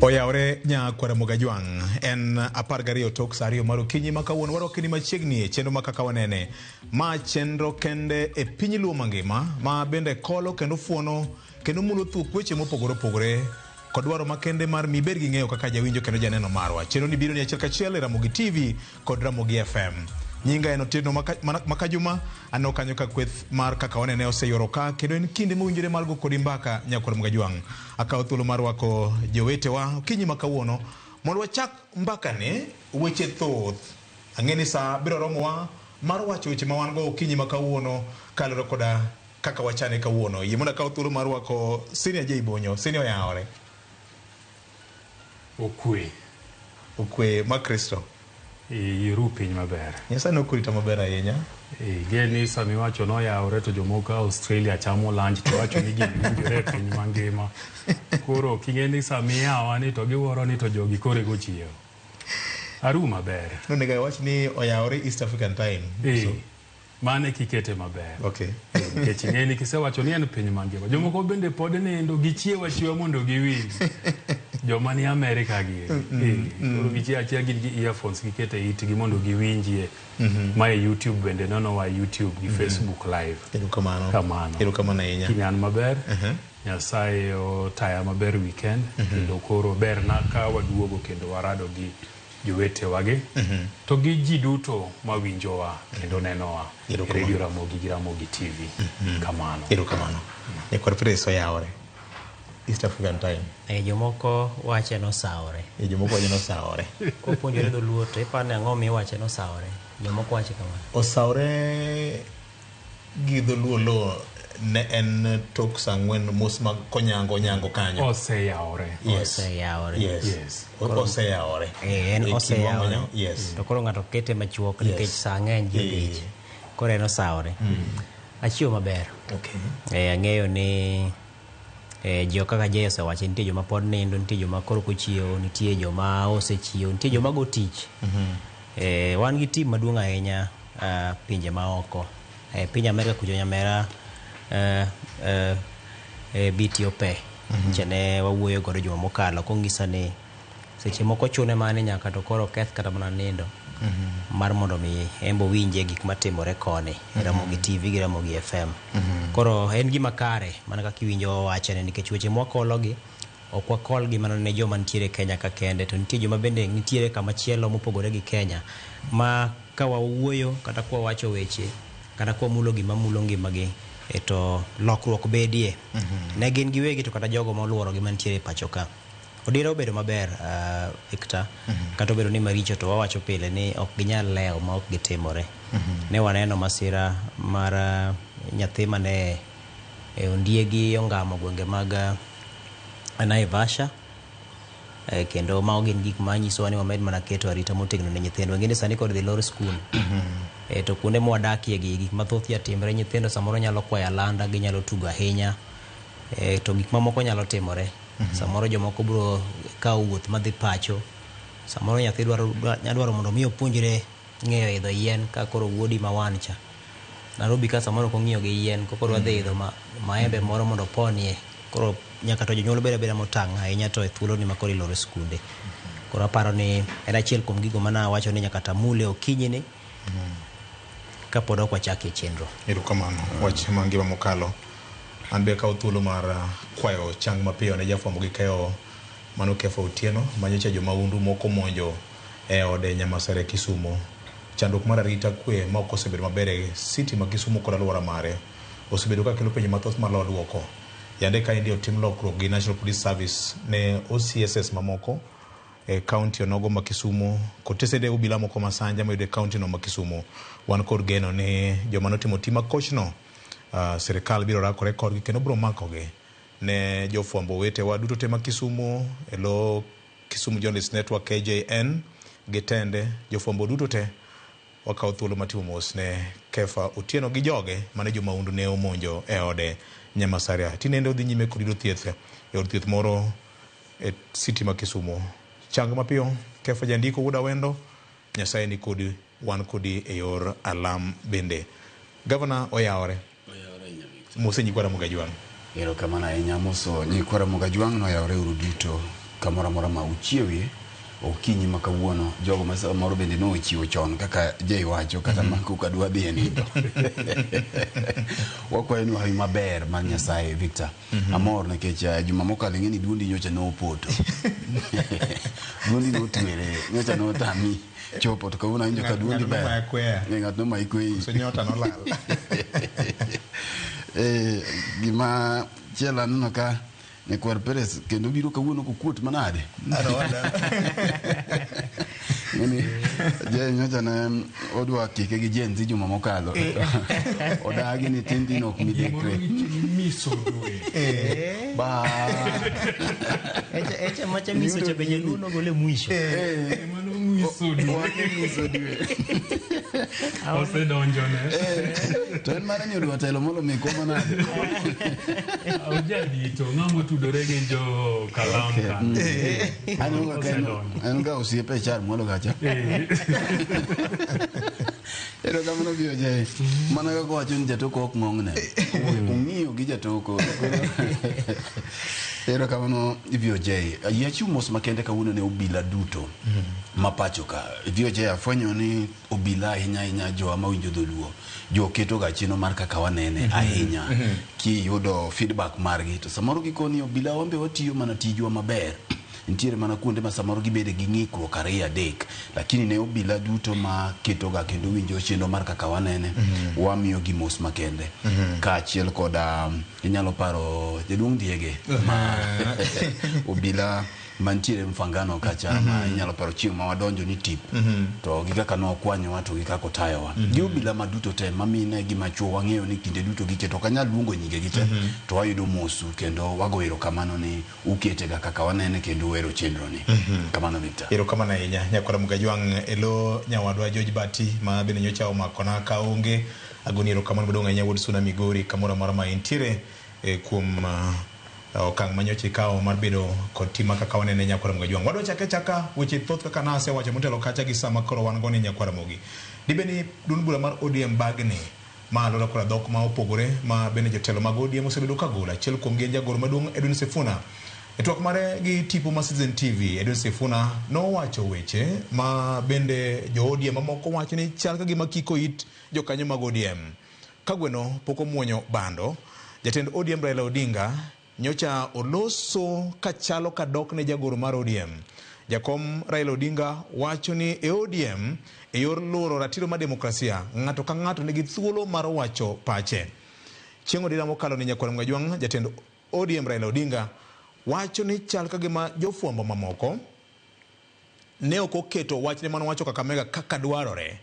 Oyawre nya Kwaramogi Ajwang', en 12 tok saa 2 mar okinyi ma kawuono warwakni machiegni e chenro ma kaka wanene. Ma chenro kende e piny luo mangima ma bende kolo kendo fuono kendo mulo thuok weche mopogore opogore kod dwaro makende mar mibed gi ng'eyo kaka jawinjo kendo janeno marwa. Chenro ni biro ni achiel kachiel e Ramogi TV kod Ramogi FM. Nyinga en Otieno Makajuma, aneno kanyo ka kweth mar kaka wanene oseyoro ka kendo en kinde mowinjore mar go kodi mbaka nyakwar Mgajwang'. Akawo thuolo mar rwako jowetewa okinyi ma kawuono mondo wachak mbakani weche thoth. Ang'e ni saa biro romowa mar wacho weche ma wan go okinyi ma kawuono kaluwore koda kaka wachane kawuono. Yie mondo akaw thuolo mar rwako Senior J Bonyo. Senior oyawore. Okwe. Okwe ma Kristo. Iru piny maber. Nyasaye nokurita maber ahinya. Ing'e ni sama iwacho noyawore to jomoko Australia chamo lunch to iwacho ni gini winjore e piny mangima. Koro ok ing'e ni sama iyawa ni to giwuoro ni to jogi koro ego chiewo. Aru maber. Nonego awach ni oyawore East African time. So. Mano eka ikete maber. Okay. Nikech ing'e ni kisewacho ni en piny mangima. Jomoko bende pod nindo, gichiew achiewa mondo giwinj. Joma ni Amerika gi. Koro gichiew achiewa gin gi earphones giketo e itgi mondo giwinjie. Ma e YouTube bende nonowa e YouTube gi Facebook live. Erokamano. Kamano. Erokamano ahinya. Kiny an maber. Nyasaye otaya maber weekend. Kendo koro berna ka waduogo kendo warado gi jowetewagi to gi ji duto mawinjowa kendo nenowa e Radio Ramogi gi Ramogi TV. Kamano. Erokamano. Nyakwar Grace oyawore. East African time. E jomoko wache nosawore. E jomoko wache nosawore. Kopuonjore dholuo to iparo ni ang'o miwache nosawore? Jomoko wache kamano. Osawore gi dholuo lo ne en tok saa ang'wen mos mag konyango onyango kanyo. Oseyawore. Yes. Oseyawore. Yes. Yes. Oseyawore. Eh, en E kind oseyawore. wang'o- Yes. To koro ng'ato kete machuok nikech Yes. saa ng'eny ji odich. Koro en osawore. Achiewo maber. Okay. Eh, ang'eyo ni eh, jo kaka Jay osewacho nitie joma pod nindo, nitie joma koro kochiewo, nitie joma osechiewo, nitie joma go tich. Eh, wan gi team maduong' ahinya pinje maoko. E piny Amerika kucho nyamera BT Ope. Nyicha ne wawuoyo godo juma mokalo kong'isa ni seche moko chune mana ni nyaka to koro oketh kata mana nindo mar mondo mi en be owinje gik matimore koni e Ramogi TV gi Ramogi FM. Koro en gima kare mana kaka iwinjo wawachone nikech weche mwakologi ok wakolgi mana ne joma nitiere Kenya ka kende to nitie joma bende nitiere kama chielo mopogore gi Kenya ma ka wawuoyo kata kwa wacho weche kata kwa mulo gima mulo ngimagi e to lokruok bedie. Ne gin giwegi to kata jogo moluorogi mantiere e pacho ka. Odira obedo maber Victor, kata obedo ni maricho to wawacho pile ni ok ginyal lewo ma ok gitimore. Ne waneno masira mar nyathi mane e ondiegi ongamo gwenge mag Naivasha kendo mago gin gik manyisowa ni wamed mana keto arita motegno ne nyithindwa. Ing'e ni sani koro idhi lor skul to kuonde mwadakie gi gik mathoth jatimre, nyithindo samoro nyalo kwayo alanda, ginyalo tugo ahinya to gik mamoko nyalo timore. Samoro jomoko biro kawo wuoth madhi pacho, samoro nyathi dwaro nyalo dwaro mondo mi opuonjre ng'eyo idho yien ka koro wuodi ma wan cha. Nairobi ka samoro ok ong'iyo gi yien koko odwa dhi idho maembe moro mondo oponie. Koro nyaka to jonyuol bed abeda motang' ahinya to e thuolo ni ma koro iloro skunde. Koro aparo ni en achiel kuom gigo mane awacho ni nyaka tamule okinyi ni kapod ok wachakie chenro. Erokamano. Wach mangima mokalo. An be akawo thuolo mar kwayo chang mapiyo ne jafwambo gi keyo mano Kefa Otieno manyocha jomahundu moko monjo e ode Nyamasare Kisumo. Chandruok mar arita kwe ma ok osebedo maber e city ma Kisumo kod alwora mare osebedo ka kelo penjo mathoth malo duoko. Yande ka endi otim lokruok gi National Police Service ne OCSS mamoko e county onogo ma Kisumo kod tesende obila moko ma Sanja mayudo e county no ma Kisumo. Wan kod geno ni joma notimo tim makochno sirikal biro rakore kodgi kendo biro makogi. Ne jofwambo wetewa duto te ma Kisumo e lo Kisumu Journalist Network KJN gi tende jofwambo duto te wakawo thuolo matimo mos ne Kefa Otieno gi joge mane jomahundu ne omonjo e ode Nyamasaria. Tinende odhi nyime kod yudo thieth e od thieth moro e city ma Kisumo. Chang mapiyo Kefa jandiko wuod Awendo, Nyasaye ni kodi, wan kodi e yor alam bende. Gavana oyawore. Mose nyikwa Ramogi Ajwang'. Erokamano ahinya moso nyikwa Ramogi Ajwang' noyawore uru duto. Kamoro amora ma uchiewie okinyi ma kawuono, jogo ma samoro bende nochiwo chon kaka Jay wacho kata ma koka dwa dhi e nindo. Wakwayo ni hawi maber mar Nyasaye Victor. Amor nikech juma mokalo ing'e ni duondi nyocha nopoto. Duondi notwere, nyocha notami chopo to kawuono awinjo ka duondi Ng'ato ber. nomaya kweya. Eh, Ng'ato nomayi kweyi. So nyota nolal. Gima chielo aneno ka Nyakwar Perez kendo biro kawuono kokuot manade. Ng'eni je nyocha ne odwa kike gi Gen Z juma mokalo. Odagi ni tin tin ok midekre. Miso dwe. Ba. Echa macha miso cha be jaluo nogole mwisho. Mano miso dwe. Wake miso dwe. Osedonjone. To en mare ni odwa telo molo mekwa manade. Ojadito ng'ama otudore gi jo Kalam ka. Aneno ka en ga osiepe char mwalo kacha. Erokamano BOJ. Mana kaka wacho ni jatoko ok ng'ong'ne. Ong'iyo gi jatoko. Erokamano BOJ. Yie achiw mos makende kawuono ne obila duto ma pacho ka. BOJ afwenyo ni obila ahinya ahinya jowa mawinjo dholuo. Jo keto ga chenro mar kaka wanene ahinya. Kiyudo feedback margi to samoro gikoni obila wambe watiyo mana tijwa maber. Nitiere mana kuonde ma samoro gibede gi ng'ikruok ariyo adek, lakini ne obila duto ma ketoga kendo winjo chenro mar kaka wanene, wamiyo gi mos makende. Kaachiel koda inyalo paro jaduong' Ndiege ma obila mantiere Mfangano kacha, ma inyalo paro chieng' ma wadonjo ni tip to gi kaka nokwanyowa to gi kaka otayowa. Gi obila ma duto te mamine gi machuo wang'eyo ni kinde duto giketo, ok anyal luongo nyinge gi te, to wayudo mosu kendo wago erokamano ni uketega kaka wanene kendo uhero chenro ni. Kamano Victor. Erokamano ahinya nyakwara Mugajwang' elo nyawadwa George Bati ma bende nyocha omakona kaonge. Agoni erokamano maduong' ahinya wuod Suna Migori kamoro amora ma intiere kuom okang' manyocha ikawo mar bedo kod tim kaka wanene nyakwara Mugajwang'. Wadwa chake chaka weche thoth kaka nasewacho motelo kacha gi sama koro wan go ni nyakwara Mogi. Dibe ni duond bura mar ODM bagni ma alwora koda dhok ma opogore ma bende jotelo mag ODM osebedo ka golo. Achiel kuom gi en jagoro maduong' Edwin Sifuna. E twak mare gi tipo ma Citizen TV, Edwin Sifuna nowacho weche ma bende jo ODM mamoko wacho ni chal ka gima kiko it jokanyo mag ODM. Ka gweno pok omuonyo bando, jatend ODM Raila Odinga nyocha oloso kachalo ka dok ne jagoro mar ODM. Jakom Raila Odinga wacho ni e ODM e yor loro ratiro mar demokrasia, ng'ato ka ng'ato nigi thuolo mar wacho pache. Chieng' odira mokalo ni nyakwar Mgajwang', jatend ODM Raila Odinga wacho ni chal ka gima jofwambo mamoko ne ok oketo wachne manowacho Kakamega kaka dwarore,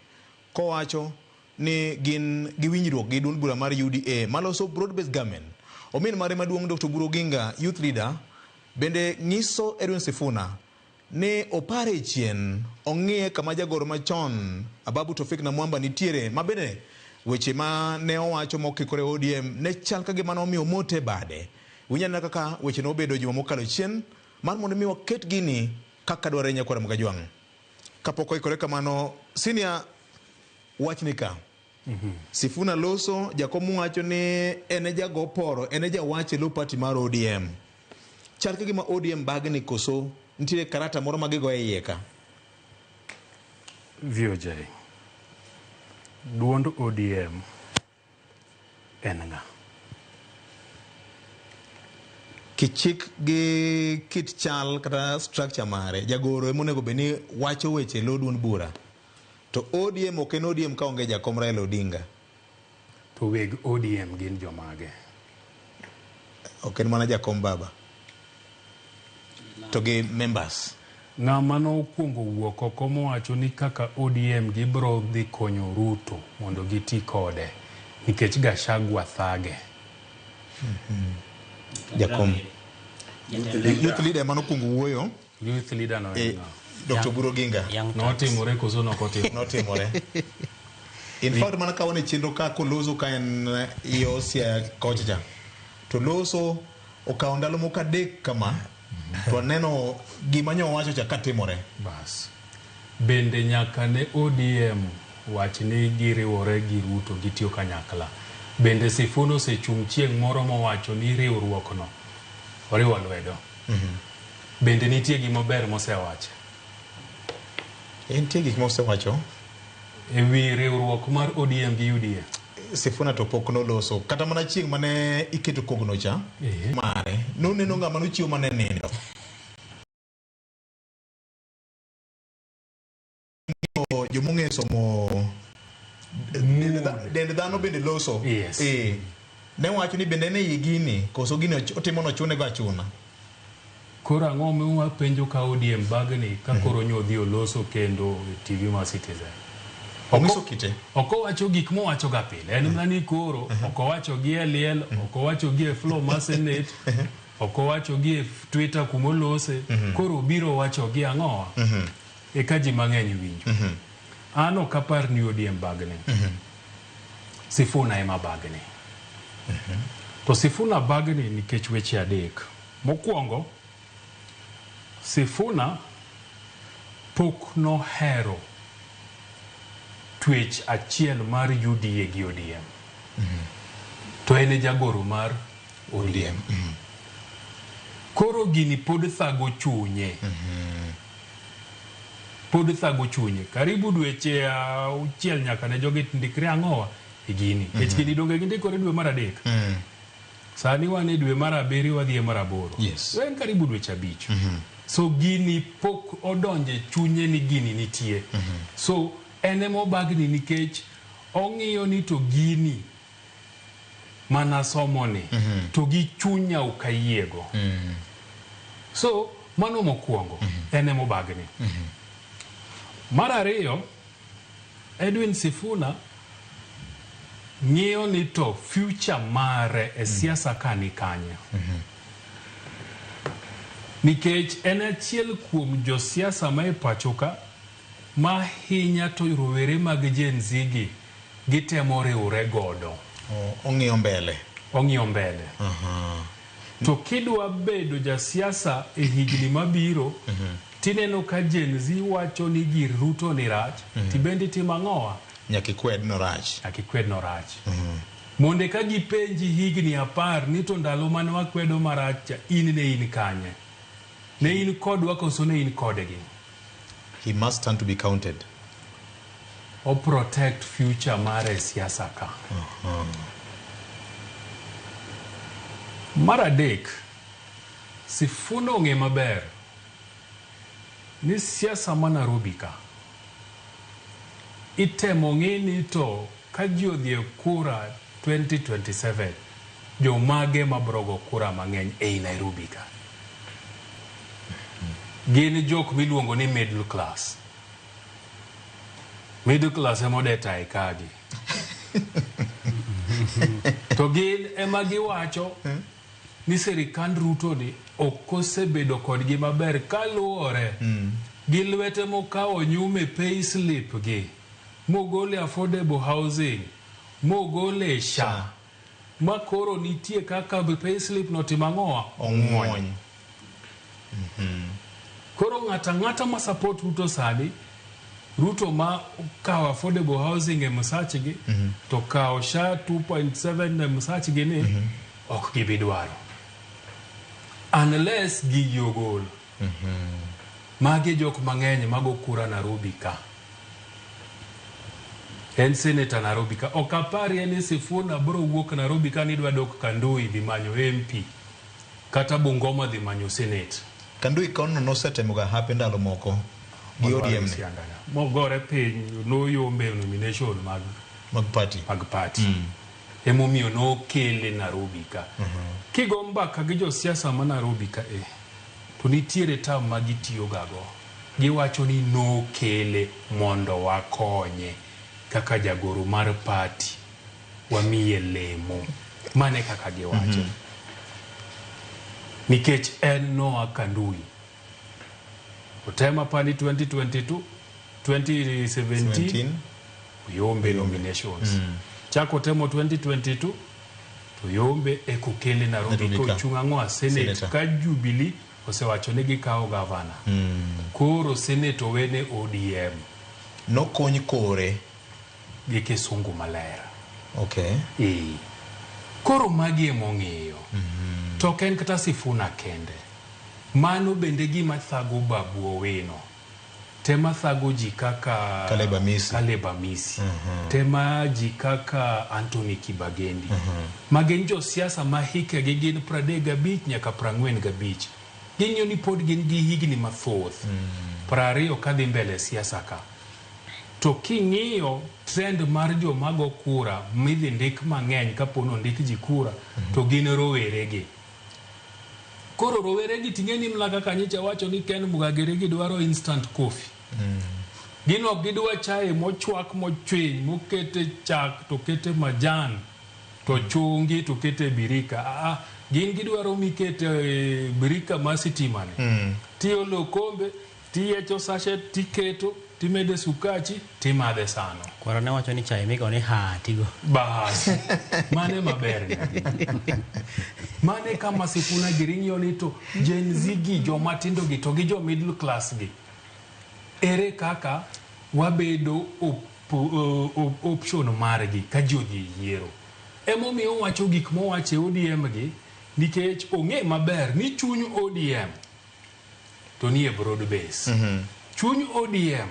kowacho ni gin gi winjruok gi duond bura mar UDA maloso broad based government. Omin mare maduong' Dr. Oburu Oginga, youth leader, bende nyiso Edwin Sifuna ni opare chien ong'iye kama jagoro machon Ababu Tofik Namwamba nitiere, ma bende weche ma ne owacho mokikore ODM ne chal ka gima nomiyo omote bade. Winj anena kaka weche nobedo juma mokalo chien mar mondo mi waket gini kaka dwarore nyakwar Mgajwang'. Kapok oikore kamano, senior wachni ka. Sifuna loso, jakom wacho ni en e jago poro, en e jawach e lo party mar ODM. Chal ka gima ODM bagni koso nitiere karata moro ma gigo e iye ka. VOJ. Duond ODM en ng'a? Kichik gi kit chal kata structure mare, jagoro ema onego bed ni wacho weche e lo duond bura. To ODM ok en ODM ka onge jakom Raila Odinga. To weg ODM gin jomage? Ok en mana jakom baba. To gi members. Ng'ama nokwongo wuok oko mowacho ni kaka ODM gibro dhi konyo Ruto mondo giti kode nikech Gachagua thage. Jakom. Youth leader ema nokwongo wuoyo. Youth leader no en ng'a? Dr. Oburu Oginga. Young Turks. Notimore koso nokotimore? Notimore. In fact, mana ka wane chenro ka koloso ka en yo Siaya kocha cha. To loso okawo ndalo moko adek kama, to aneno gima nyo owacho cha katimore. Bas. Bende nyaka ne ODM wach ni giriwore gi Ruto gitiyo kanyakla. Bende Sifuna osechung' chieng' moro mowacho ni riwruok no oriwo lwedo. Bende nitie gima ber mosewacho? Nitie gik mosewacho e wi riwruok mar ODM gi UDA. Sifuna to pok noloso kata mana chieng' mane iketo kogno cha mare noneno ng'ama nochiwo mane nindo. Jomong'eyo somo dend dhano bende loso. Yes. Ne wacho ni bende ne iye gini koso gini otimo nochune go achuna. Koro ang'o miwa penjo ka ODM bagni ka koro nyodhi oloso kendo e TV mar Citizen. Onyiso kite. Ok owacho gik mowacho ga pile. En mana ni koro ok owacho gi e liel, ok owacho gi e floor mar Senate, ok owacho gi e Twitter kumolose. Koro obiro wacho gi ang'owa? Eka ji mang'eny winjo. An ok apar ni ODM bagni. Sifuna ema bagni. To Sifuna bagni nikech weche adek. Mokwongo, Sifuna pok nohero twech achiel mar UDA gi ODM. To en e jagoro mar ODM. Koro gini pod thago chunye. Pod thago chunye. Karibu dweche auchiel nyaka ne jogi ndikre ang'owa e gini. Nikech gini donge gindikore dwe mar 3. Sani wan e dwe mar 7 wadhi e mar 8. Yes. En karibu dweche 5. So gini pok odonje chunye ni gini nitie. So en ema obagni nikech ong'iyo ni to gini mana somo ni to gi chunya ok ayiego. So mano mokwongo en ema obagni. Mar ariyo, Edwin Sifuna ng'iyo ni to future mare e siasa ka ni kanye. Nikech en achiel kuom josiasa ma e pacho ka ma hinya to rowere mag Gen Z gi gitemo riwre godo. Ong'iyo mbele. Ong'iyo mbele. To kidwa bedo jasiasa e higni mabiro, tineno ka Gen Z wacho ni gir Ruto ni rach, tibende itimo ang'owa? Nyaka ikwed no rach. Nyaka ikwed no rach. Monde ka gipenji higni 10 ni to ndalo mane wakwedo marach cha, in ne in kanye? Ne in kodwa koso ne in kodgi? He must stand to be counted. O protect future mare e siasa ka. Mar adek, Sifuna ong'e maber ni siasa ma Nairobi ka itemo ng'i ni to ka ji odhi e kura 2027 jomage mabro go kura mang'eny ei Nairobi ka. Gin jok miluongo ni middle class. Middle class ema odeta e kagi. To gin ema giwacho ni sirikand Ruto ni ok osebedo kodgi maber kaluwore gi lwete mokawo nyume pay slip gi mogole affordable housing mogole SHA ma koro nitie kaka pay slip no timo ang'owa? Ong'wony. Koro ng'ata ang'ata ma support Ruto sani, Ruto ma okawo affordable housing e msachgi to kawo SHA 2.7 e msachgi ni ok gibi dwaro unless gigi ogol. Magi jok mang'eny mago kura Nairobi ka. En senator Nairobi ka. Ok aparie ni Sifuna bro wuok Nairobi ka ni dwa dok Kandui dhi manyo MP kata Bungoma dhi manyo senate. Kandui kono nosetemo ga hape ndalo moko gi ODM ni. Mogore piny noyombe nomination mag party. Mag party. Emomiyo nokele Nairobi ka. Kigo mbaka gi josiasa ma Nairobi ka to nitiere term ma gitiyo ga go. Giwacho ni nokele mondo wakonye kaka jagoro mar party wamiye lemo. Mane kaka giwacho. Nikech en noa Kandui. Otema pani 2022, 2017 oyombe nominations. Chako temo 2022 to yombe ekokele Nairobi kochung' ang'o Senate ka Jubilee osewacho ni gikawo gavana. Koro Senate owene ODM. Nokony kore gi kisungu maler. Okay. Koro magi emong'iyo. To ok en kata Sifuna kende. Mano bende gima thago Babu Owino. Tema thago ji kaka Caleb Amisi. Caleb Amisi. Tema ji kaka Anthony Kibagendi. Ma gin josiasa ma hikegi gin 35 nyaka 45. Ging'iyo ni pod gin gi higni mathoth. 20 kadhi mbele e siasa ka. To king'iyo trend mar joma go kura midhi ndik mang'eny kapo ni ondik ji kura to gin rowere gi. Koro rowere gi ting'e ni mna kaka nyicha wacho ni Ken Mugagere gi dwaro instant coffee. Gin ok gidwa chae mochwak mochwiny mokete chak to kete majan to chungi to kete birika. Ah, gin gidwaro mikete e birika mar sitima ni. Tiolo okombe, tiyiecho sachet tiketo, timede sukachi, timadhe sano. Kwara ne wacho ni chai migo ni ha tigo. Bas, mane maber ne. Mane kama Sifuna giri ng'iyo ni to Gen Z gi joma tindo gi to gi jo middle class gi. Ere kaka wabedo option margi ka ji odhi e yiero. Emomiyo owacho gik mowacho e ODM gi nikech ong'e maber ni chuny ODM to nie broad base. Chuny ODM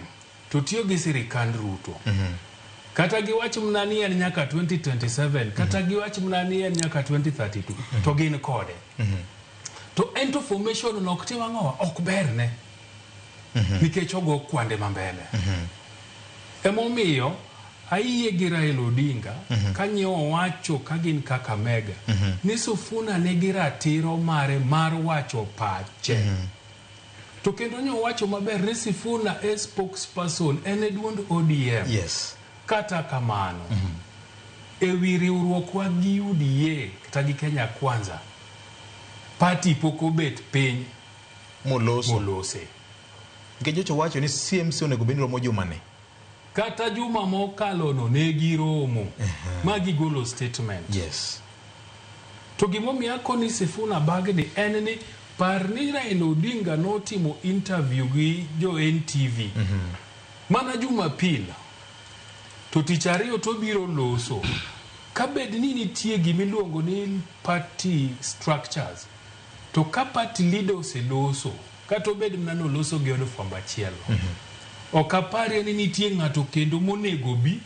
to tiyo gi sirikand Ruto. Kata giwach mana ni en nyaka 2027, kata giwach mana ni en nyaka 2032, to gin kode. To en to formation no ok tim ang'owa, ok berne. Nikech ogo kwande ma mbele. Emomiyo ayie gi Raila Odinga kanyo owacho ka gin Kakamega ni Sifuna nigi ratiro mare mar wacho pache. To kendo nyo owacho maber ni Sifuna e spokesperson en e duond ODM. Kata kamano, e wi riwruokwa gi UDA kata gi Kenya Kwanza, party pok obet piny moloso. Molose. Nikech nyocha owacho ni CMC onego bed ni romo jumani. Kata juma mokalo no ne giromo ma gigolo statement. To gimomiyo akoni Sifuna bagni en ni par ni Raila Odinga notimo interview gi jo NTV mana Jumapil to tich ariyo to biro loso kabed ni nitie gimiluongo ni party structures to ka party leader oseloso kata obed mana ni oloso gi od fwambo achiel ok aparie ni nitie ng'ato kendo monego bi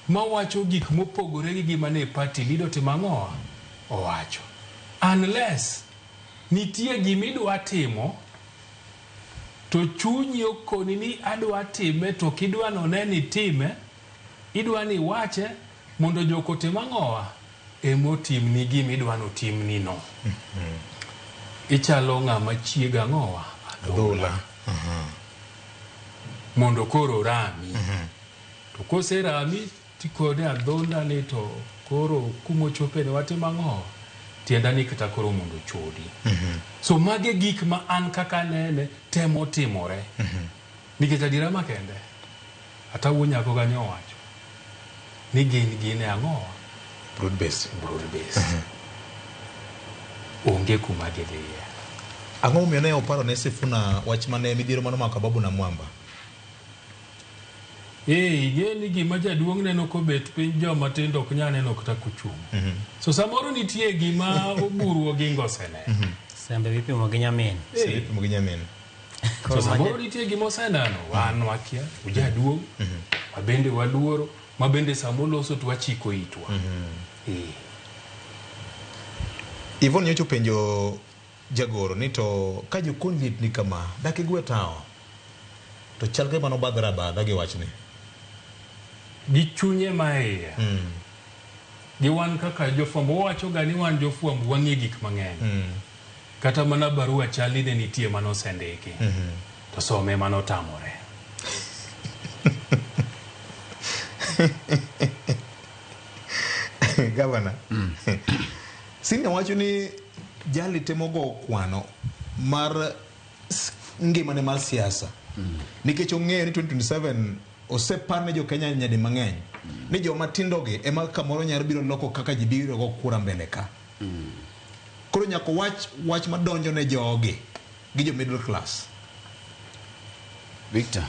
mawacho gik mopogore gi gima ne party leader otimo ang'owa owacho unless nitie gimidwa timo to chunyi okoni ni adwa time to kidwa none ni time idwa ni iwache mondo jok otim ang'owa emotimni gimidwa notimni no ichalo ng'ama chiega ang'owa Adhola. Mondo koro rami to koserami tikone adhonda ni to koro kumochope ni watimo ang'o tienda ni kata koro mondo ochodi. So mage gik ma an kaka nene temo timore nikech adiera makende ata wuo nyako kanyo owacho ni gin gin e ang'o Broad base. Broad base onge kuma gidhiye. Ang'o momiyo ne oparo ne Sifuna wach mane midhiero manomako Ababu na Mwamba? Ee, ing'e ni gima jaduong' neno kobet piny joma tindo ok nyal neno kata kochung'. So samoro nitie gima Oburu Oginga oseneno. Sembe mipimo gi nyamin. Eh. Ipimo gi nyamin. So samoro nitie gima oseneno, wan wakia, ujaduong', wabende waluoro, ma bende samoloso to wachiko itwa. Eh. Yvonne nyocha openjo jagoro ni to ka jokon liet ni kama dak igwe tawo to chal ka mano badhra abadha gi wachni. Gi chunye ma iye. Gi wan kaka jofwambo, wawacho ga ni wan jofwambo wang'e gik mang'eny. Kata mana barua chali ne nitie manosendiki. To some manotamore. Gavana. Senior wacho ni jali temo go kwano mar ngimane mar siasa. Nikech ong'eyo ni 2027 osepar ne jo Kenya nyadi mang'eny ni joma tindo gi ema kamoro nyalo biro loko kaka ji biro go kura mbele ka. Koro nyaka wach wach madonjo ne jogi gi jo middle class. Victor,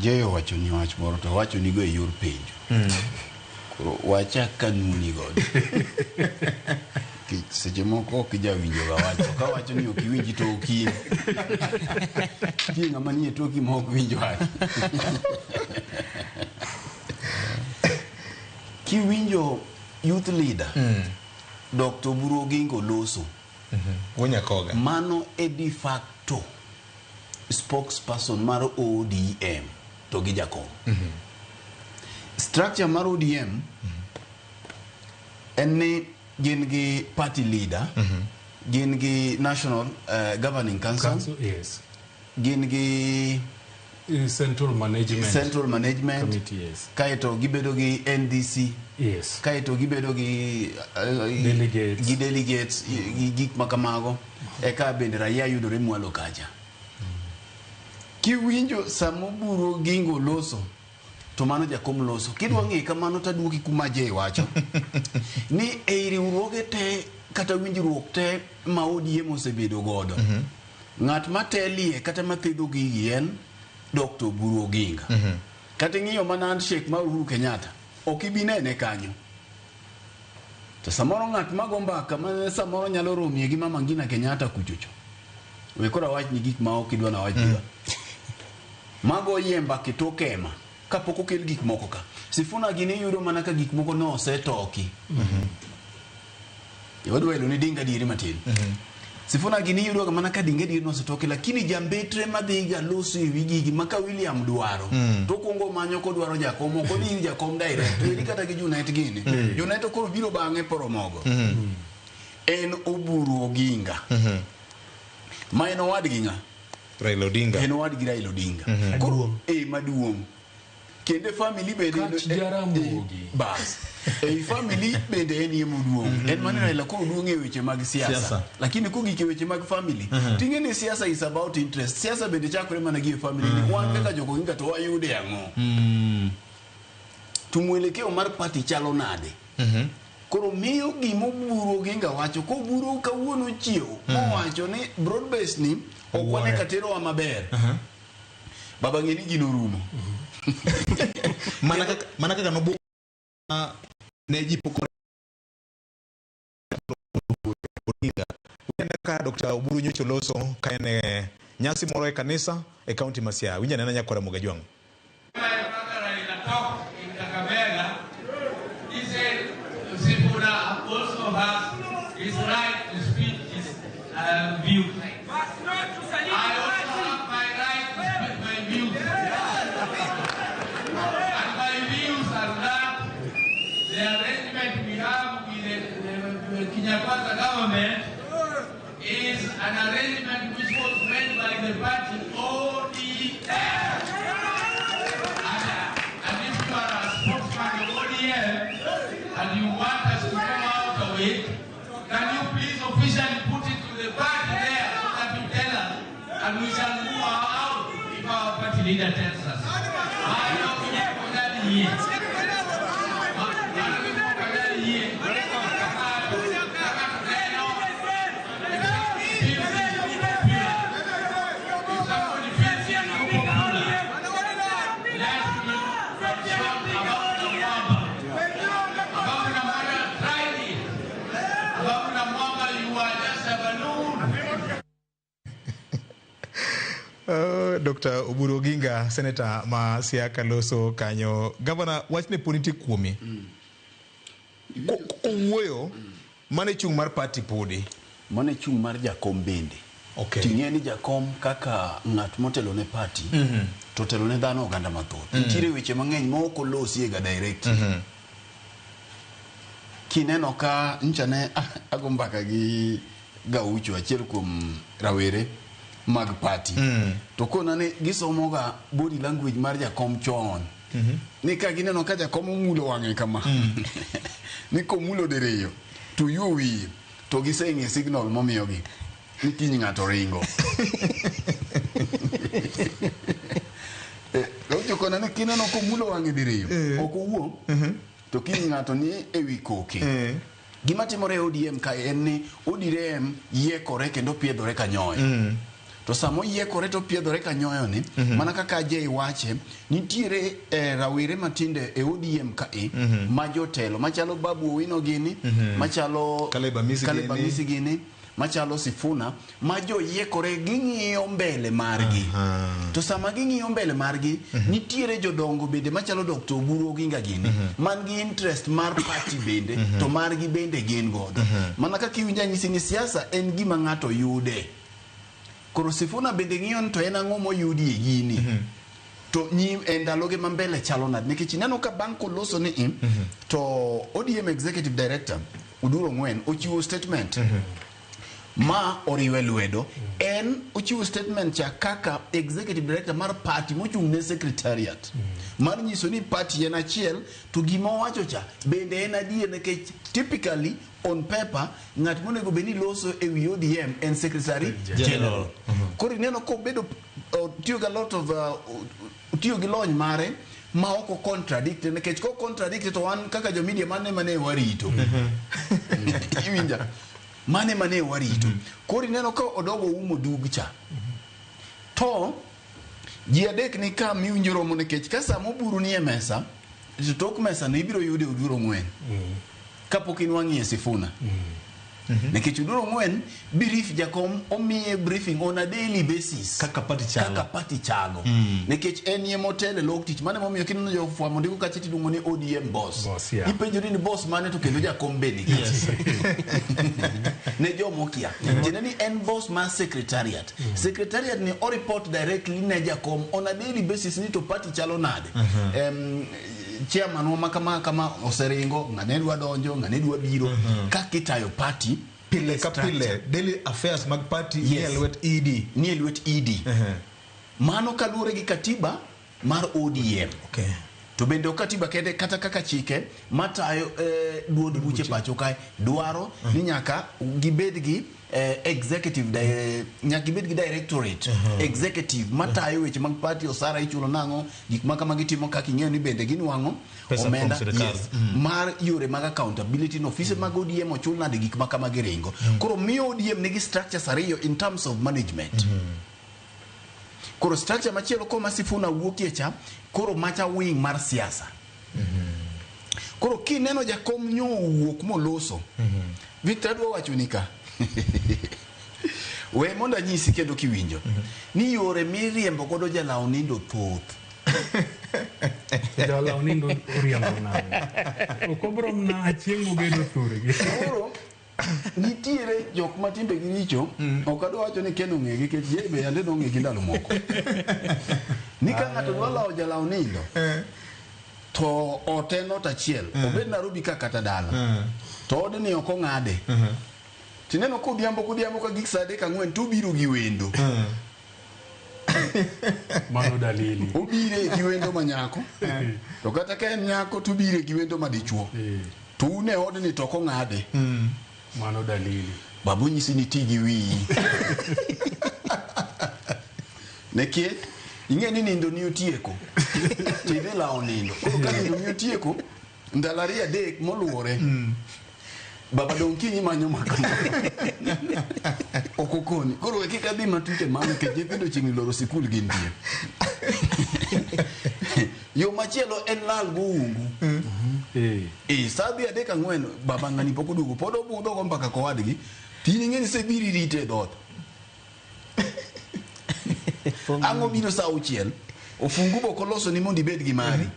Jeyo owacho ni wach moro to owacho nigo e yor penjo. Koro wachak kanuni godo. Nikech seche moko ok ijawinjo ga wach, to kawacho ni ok iwinji to ok in. Nitie ng'ama nie toki ma ok winj wach. Kiwinjo youth leader, Dr. Oburu Oginga oloso. Wonyakoga. Mano e de facto spokesperson mar ODM to gi jakom. Structure mar ODM en ni gin gi party leader, gin gi National Governing Council, Council, yes. gin gi Central Management Central Management Committee, yes. Kaeto gibedo gi NDC, Yes. kaeto gibedo gi Delegates. gi delegates gi gik ma kamago, eka bende raia yudore mwalo kacha. Kiwinjo sama Oburu Oginga loso, to mano jakom loso. Kidwa ng'e kamano taduoki kuma Jay wacho ni ei riwruoge te kata winjruok te ma ODM osebedo godo, ng'at matelie kata mathedho gigi en Dr. Oburu Oginga. Kata ing'iyo mana handshake mar Uhuru Kenyatta, ok ibi nene kanyo. To samoro ng'at mago mbaka ma samoro nyalo romie gi Mama Ngina Kenyatta kuchocho. We koro awach ni gik ma ok idwa na wach. Mago yie mbaka e tok hema kapok okel gik moko ka. Sifuna gini iyudo mana ka gik moko ne osetoki. Wadwa elo ni dinga dieri matin. Sifuna gini iyudo ga mana ka dinga dieri nosetoki, lakini jambetre madhi ga loso ewi gigi ma ka William dwaro, to okuongo manyo kodwaro jakom, ok odhi ir jakom direct. Weri kata gi Junet gini. Junet koro biro bang'e poromogo. En Oburu Oginga. Ma en owadgi ng'a? Raila Odinga. En owadgi Raila Odinga. Koro maduong'. Kendo e family bende Kach Jaramogi. Bas. Ei family bende en ye moduong'. En mane Raila koro duong' e weche mag siasa. Siasa. Lakini kogik e weche mag family, ting'e ni siasa is about interest. Siasa bende chakore mana gi e family ni wan kaka jok Oginga to wayude ang'o? To mwelekeo mar party chalo nade? Koro miyo gima Oburu Oginga wacho, koburu kawuono chiew, mowacho ni broad base ni ok wane ka terowa maber. Baba ng'e ni gino rumo. Mana kaka nobu ne ji pok Odinga. Winjo ka Dr. Oburu nyocha oloso ka en e nyasi moro e kanisa e kaunti ma Siaya. Winjo anena nyakwara Mugajwang'. My brother Raila talked in Kakamega, he said Sifuna also has his right to speak his views. I also have my right to speak my views. And my views are that the arrangement we have with the Kenya Kwanza government is an arrangement which was made by the party ODM. And if you are a spokesman of ODM and you want us to come out of it, can you please officially put it to the party there so that you tell us, and we shall move out if our party leader tells us. Hayo kujali yie. Hayo yie. Kama tuneno, if somebody feels he is too popular, let him consult Ababu Namwamba. Ababu Namwamba tried it. Ababu Namwamba, you are just a balloon. Dr. Oburu Oginga, senator ma Siaya loso kanyo. Gavana, wachne pod nitie kuomi. Kowuoyo, mano e chung' mar party podi. Mano e chung' mar jakom bende. Ting'e ni jakom kaka ng'at motelo ne party, to telo ne dhano oganda mathoth. Nitiere weche mang'eny ma ok olosie ga direct. Kineno ka ncha ne ago mbaka gi Gaucho, achiel kuom rawere mag party. To kona ni gisomoga body language mar jakom chon. Ni ka gineno ka jakom omulo wang'e kama. Ni komulo diriyo to yuo wiye to giseng'e signal momiyogi ni kiny ng'ato ringo. Gaucho kona ni kineno komulo wang'e diriyo ok owuo to kiny ng'ato ni ewi koke. Gima timore e ODM kae en ni ODM yiekore kendo piedhore kanyoyo. To sama oyiekore to opiedhore ka nyoyo ni, mana kaka Ajay wache, nitiere rawere matinde e ODM kae ma jotelo machalo Babu Owino gini, machalo Caleb Amisi Caleb gini. Amisi gini, machalo Sifuna, ma joyiekore ging'iyo mbele margi. To sama ging'iyo mbele margi, nitiere jodongo bende machalo Dr. Oburu Oginga gini, man gi interest mar party bende, to margi bende gin godo. Mana kaka iwinjo anyisi ni siasa en gima ng'ato yude. Koro Sifuna bende ng'iyo ni to en ang'o moyudi e gini. To nyim e ndaloge ma mbele chalo nade nikech ineno ka bang' koloso ni to ODM Executive Director Oduro Ong'wen ochiwo statement ma oriwe lwedo. En ochiwo statement cha kaka executive director mar party mochung' ne secretariat mar nyiso ni party en achiel to gima owacho cha bende en adier nikech typically on paper ng'at monego bed ni loso e wi ODM en secretary general. Koro ineno kobedo otiyo gi a lot of otiyo gi lony mare ma ok o contradict nikech ko contradict to wan kaka jo media mane mane warito. Iwinja? Mane mane warito. Koro ineno ka odogo umo dug cha. To ji adek ni ka miwinjo romo nikech ka sama oburu nie mesa to tok mesa no ibiro yude Oduro Ong'wen kapok inwang'ie Sifuna. Nikech Oduro Ong'wen brief jakom omiye briefing on a daily basis Kaka party chalo. Kaka party chalo. Nikech en ye motelo e lok tich mane momiyo kineno jofwambo ndiko kacha tiluongo ni ODM boss. Boss, yeah. Ipenjori ni boss mane to kendo jakom be ni kacha. Ne jomokia. Tiende ni en boss mar secretariat. Secretariat ni o report directly ne jakom on a daily basis ni to party chalo nade. Chairman wa kama kama oseringo, ng'ane dwa donjo, ng'ane dwa biro. Kaka itayo party Pile ka structure. pile daily affairs mag party Yes. nie lwet ED. Nie lwet ED. Mano kaluwore gi katiba mar ODM. Okay. To bende ok katiba kende kata kaka chike matayo duond buche pacho kae dwaro ni nyaka gibed gi executive nyaka gibed gi directorate executive matayo weche mag party osara ichulo nang'o gik ma kama gitimo kaka ing'eyo ni bende ginwang'o Pesa kuom omenda sirikal. yes, mar yore mag accountability no ofise mag ODM ochul nade gik ma kama giringo. Koro miyo ODM nigi structures ariyo in terms of management. Koro structure machielo koma Sifuna wuokie cha koro macha wing mar siasa. Koro kineno jakom nyo owuok moloso. Victor adwa wacho ni ka. We mondo anyisi kendo kiwinjo. Ni yore miriembo godo jalaw nindo thoth. Jalaw nindo oriembo nang'o? Ok obro mna chieng' mogedo thurgi. Koro nitiere jok ma timbegi richo, ok adwa wacho ni Ken ong'egi nikech ye be yande nong'egi ndalo moko. Ni ka ng'ato dwa lawo jalaw nindo, to ot en ot achiel, obed Nairobi ka kata dala, to odni ok ong'ade. Tineno kodhiambo kodhiambo ka gik saa adek ang'wen to obiro gi wendo. Mano dalili. Obire gi wendo ma nyako, to kata ka en nyako to obire gi wendo ma dichuo. To un e odni to ok ong'ade. Mano dalili. Babu nyisi ni ti gi wiyi. Nikech ing'e ni nindo ni otieko. To idhi lawo nindo. Koro ka nindo ni otieko, ndalo ariyo adek moluwore. Baba dong' kinyi manyo makama. Ok okoni. Koro we kik adhi matut e mano nikech nyithindo chiegni loro sikul gintie. Yo machielo en lal goungu. Sa dhi adek ang'wen baba ng'ani pok oduogo pod obudho go mbaka kowadgi. Tin ing'e ni sebiri rite e dhoot. Ang' obiro sa auchiel, ofungu bok oloso ni mondo ibed gi mari.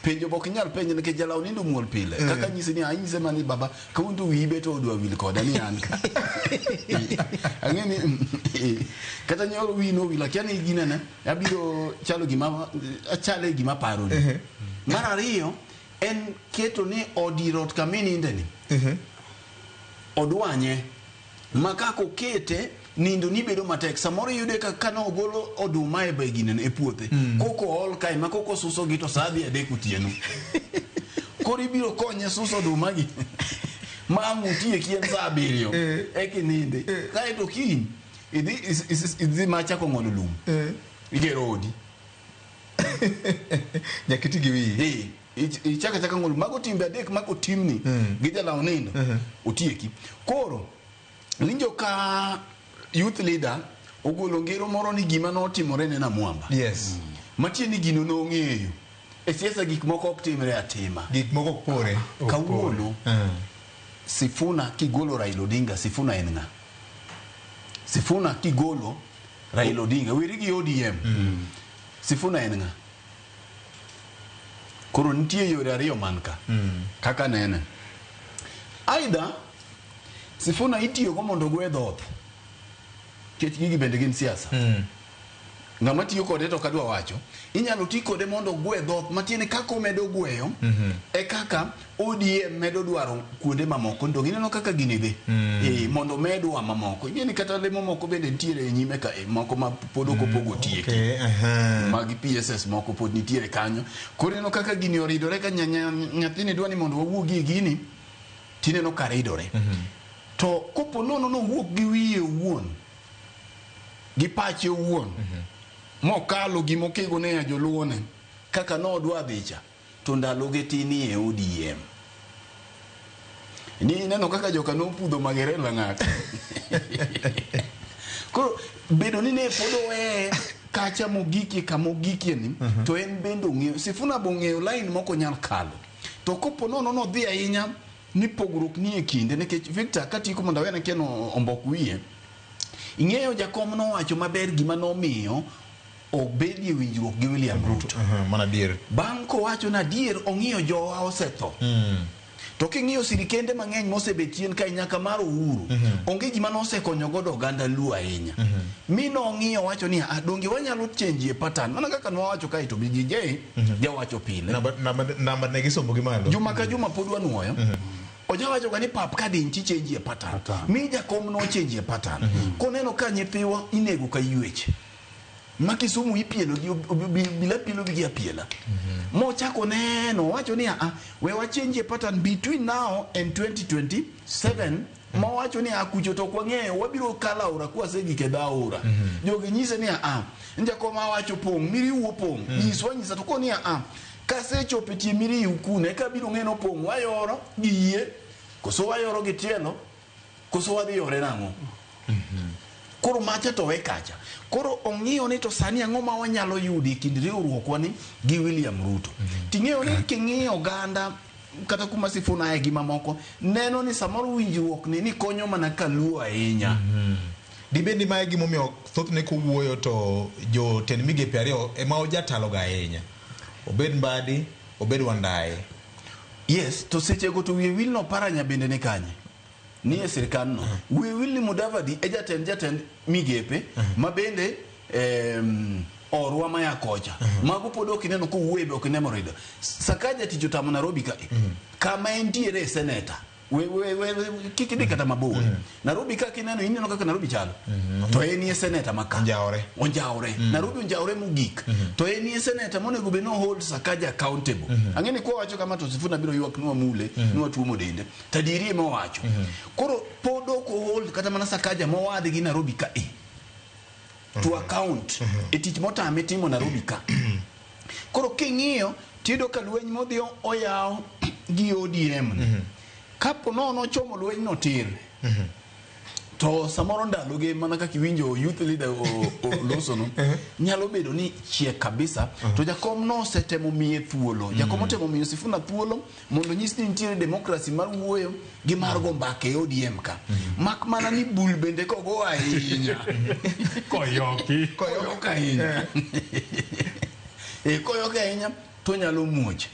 Penjo bok inyal penje nikech jalaw nindo muol pile. Kaka nyisi ni anyise mani baba kawuono to wiyi bet odwa wil koda ni an ka. Ang'e ni kata nyoro wiyi nowil akia ni ginene abiro chalo gima achale gima paroni. Mar ariyo en keto ni odi rot kama ininde ni. Odwanye ma kaka okete nindo ni bedo matek samoro iyude ka kane ogolo oduma e ginene e puothe koko ool kae ma koko suso gi to sa dhi adek otieno koro ibiro konye suso oduma gi ma ang' otieki en sa abiriyo eka inindi kaeto kiny idhi ma chako ng'olo lum igero odi Nyaka iti gi wiyi. Ichako achaka ng'olo mago timbe adek ma kotimni gi jalaw nindo otieki. Koro winjo ka youth leader Ogolo ngero moro ni gima notimore ne Namwamba. Yes. Matiende ni gino nong'eyo. E siasa gik moko ok timre atima. Gik moko ok pore. Kawuono Sifuna kigolo Raila Odinga, Sifuna en ng'a? Sifuna kigolo Raila Odinga, weri gi ODM. Sifuna en ng'a? Koro nitie yore ariyo man ka. Kaka nene. Aidha, Sifuna itiyogo mondo ogwe dhoth. Nikech gigi bende gin siasa. Ng'ama tiyo kode to ok adwa wacho. Inyalo ti kode mondo ogwe dhoth, matiende kaka omedo gweyo, e kaka ODM medo dwaro kuonde mamoko. Donge ineno kaka gini dhi? Mondo medwa mamoko. Ing'e ni kata lemo moko bende nitiere e nyime ka, moko ma pod ok opog otieki. Okay, aha. Mag PSS moko pod nitiere kanyo. Koro ineno kaka gini oridore ka nyathini dwa ni mondo wawuogie gini, tineno ka ridore. To kopo nono nowuok gi wiye owuon, gi pache owuon, mokalo gima okego ne joluo ne, kaka nodwa dhicha, to ndaloge tin e ODM. Ni ineno kaka joka nopudho Magere Lang'at. Koro bedo ni ne pod oweye kacha mogikie kama ogikie ni, to en bende ong'eyo, Sifuna be ong'eyo line mok onyal kalo. To kopo nono nodhi ahinya ni pogruok ni e kinde, nikech Victor katieko mondo awene Ken ombok wiye, ing'eyo jakom nowacho maber gima nomiyo obedie winjruok gi William Ruto. Mana adier. Bang' kowacho ni adier ong'iyo jowa osetho. To king'iyo sirikende mang'eny mosebet chien kae nyaka mar Uhuru, onge gima nosekonyo godo oganda Luo ahinya. Mi nong'iyo wacho ni donge wanyalo change e pattern. Mana kaka nwawacho kae to BJJ jawacho pile. Namba ne gisombo gi malo. Juma ka juma pod wanuoyo. Ojawacho ga ni pap ka diny ti change e pattern. Mi jakom no change e pattern. Koneno ka nyithiwa inego ka ywech. Ma Kisumu ipielo gi bila pielo gi apiela. Mochako neno wacho ni a we wa change e pattern between now and 2027. Mowacho ni a kucho to ok wang'eyo wabiro kalo aora kwasegik e dho aora. Jogi nyise ni a jakom awacho pong' miriu opong' nyiswa nyisa to koni a kasechopo e tie miriu kuno eka abiro ng'e ni opong' wayoro gi yie koso wayoro gi tielo koso wadhi yore nang'o. Koro macha to we kacha. Koro ong'iyo ni to sani ang'o ma wanyalo yudo e kind riwruokwa ni gi William Ruto. Ting'eyo ni king'iyo oganda kata kuma Sifuna aye gi mamoko neno ni samoro winjruok ni konyo mana kaluo ahinya. Dibed ni mae gimomiyo thothne kowuoyo to jotend migepe ariyo ema ojatalo ga ahinya. Obed Mbadi, obed Wandayi. Yes, to sechego to wiye wil no Paranya bende ni kanye? Ni e sirkal no. Wiye wil ni Mudavadi e jatend migepe ma bende orwa maya kocha. Mago pod ok ineno kowuoye be ok ineno rido. Sakaja tich otamo Nairobi ka. Kama entiere e seneta. We kik idhi kata mabor. Nairobi ka kineno ineno kaka Nairobi chalo. To en e seneta maka. Onjawore. Onjawore. Nairobi onjawore mogik. To en e seneta monego bed ni hold Sakaja accountable. Ang'e ni kwa wacho kama to Sifuna biro ywak ni wamule, ni watuomo dende. To adieri ema owacho. Koro pod ok hold kata mana Sakaja mowadhi gi Nairobi ka e. To account e tich motame timo Nairobi ka. Koro king'iyo tiyudo ka lweny modhi oyaw gi ODM ni. Kapo nono ochomo lweny no tir. To samoro ndaloge mana kaka iwinjo youth leader oloso no nyalo bedo ni chiek kabisa. To jakom no osetemo miye thuolo. Jakom otemo miyo Sifuna thuolo mondo nyis ni nitiere demokrasi mar wuoyo gi mar go mbaka e ODM ka. Mak mana ni bul bende kogo ahinya. Koyoki. Koyok ahinya. Koyok ahinya to nyalo muoch.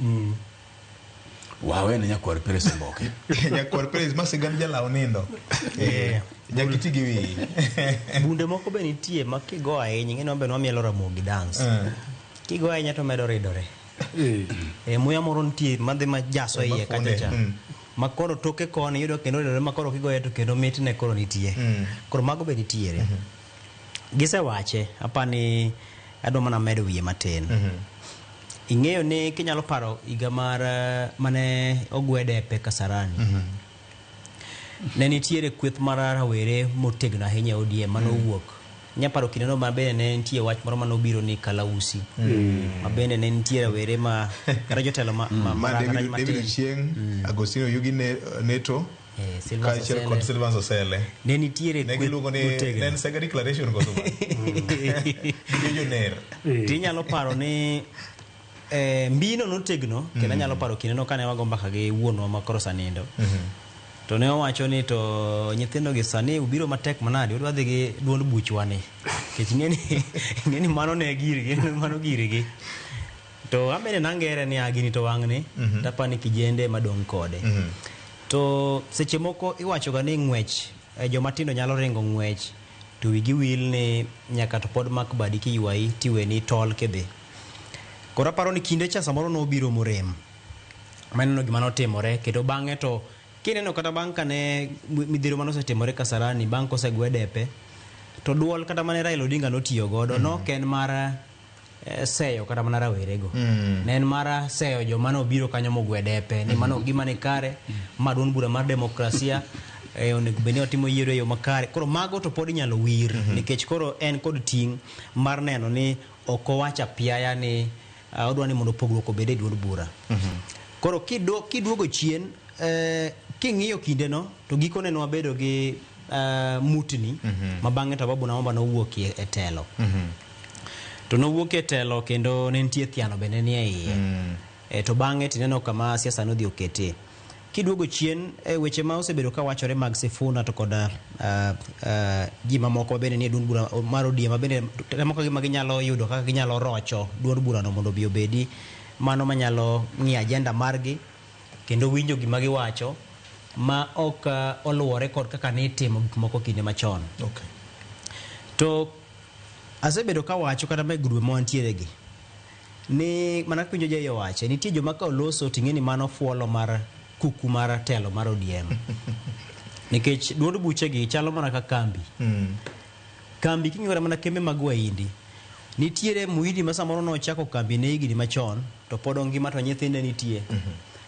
Wawe ne nyakwar Perez Omboke. Nyakwar Perez ma sigand jalaw nindo. Nyaka iti gi wiyi. Bunde moko be nitie ma kigo ahinya, ing'e ni wan be nwamielo Ramogi dance. Kigo ahinya to medo ridore. Muya moro nitie madhi ma jaso iye kacha cha. Ma koro toke koni iyudo kendo ridore ma koro kigoye to kendo mitne koro nitie. Koro mago be nitiere. Gisewache, apani adwa mana medo wiye matin. Ing'eyo ni kinyalo paro higa mar mane ogwe depe Kasarani. Ne nitiere kweth mar rawere motegno ahinya e ODM mane owuok. Inya paro kindeno ma bende ne nitie wach moro mane obiro ni Kalausi. Ma bende ne nitie rawere ma kata jotelo ma David Ochieng, Agostino Yugi Neto. Silvas Kaachiel kod Osele. Silvas Osele. Ne nitiere Ne kweth giluongo ni motegno. ne en Sega Declaration koso ma? Gi joner. Tinyalo paro ni mbino notegno kendo anyalo paro kindeno kane wago mbaka gi wuonwa ma koro osanindo. To ne owacho ni to nyithindo gi sani ubiro matek manade udwa dhi gi duond buchwa ni. Nikech ing'eni mano ne girgi, mano girgi. To an bende nangere ni a gini to wang'ni tapani kijende madong' kode. To seche moko iwacho ga ni ng'wech joma tindo nyalo ringo ng'wech to wigi wil ni nyaka to pod mak badi kiywayi tiweni tol kidhi. Koro aparo ni kinde cha samoro nobiro morem. Maneno gima notimore kendo bang'e to kineno kata bang' kane midhiero manosetimore Kasarani bang' kosegwe depe to duol kata mane Raila Odinga notiyo godo nok en mar seyo kata mana rawerego. Ne en mar seyo joma nobiro kanyo mogwe depe ni mano gima ni kare ma duond bura mar demokrasia onego bed ni otimo yiero e yo makare. Koro mago to pod inyalo wir nikech koro en kod ting' mar neno ni ok owach apiaya ni odwa ni mondo pogruok obed e duond bura. Koro kiduogo chien king'iyo kindeno to gikone ne wabedo gi mutni ma bang'e to Ababu Namwamba nowuok e telo. To nowuok e telo kendo ne nitie thiano bende nie iye. To bang'e tineno kama siasa nodhi oketie. Kiduogo chien weche ma osebedo ka wachore mag Sifuna to kod ji mamoko bende nie duond bura mar ODM bende temo ka gima ginyalo yudo kaka ginyalo rocho duond burano mondo obi obedi mano manyalo ng'iyo agenda margi kendo winjo gima giwacho ma ok oluwore kod kaka nitimo gik moko kinde machon. To asebedo kawacho kata e grube ma wantiere gi ni mana kaka winjo Jai owache nitie joma ka oloso ting'e ni mano fuolo mar kuku mar telo mar ODM. Nikech duond buchegi chalo mana ka kambi. Kambi king'iyo kata mana kembe mag Wahindi nitiere muhindi ma samoro nochako kambi ne higni machon to pod ongima to nyithinde nitie.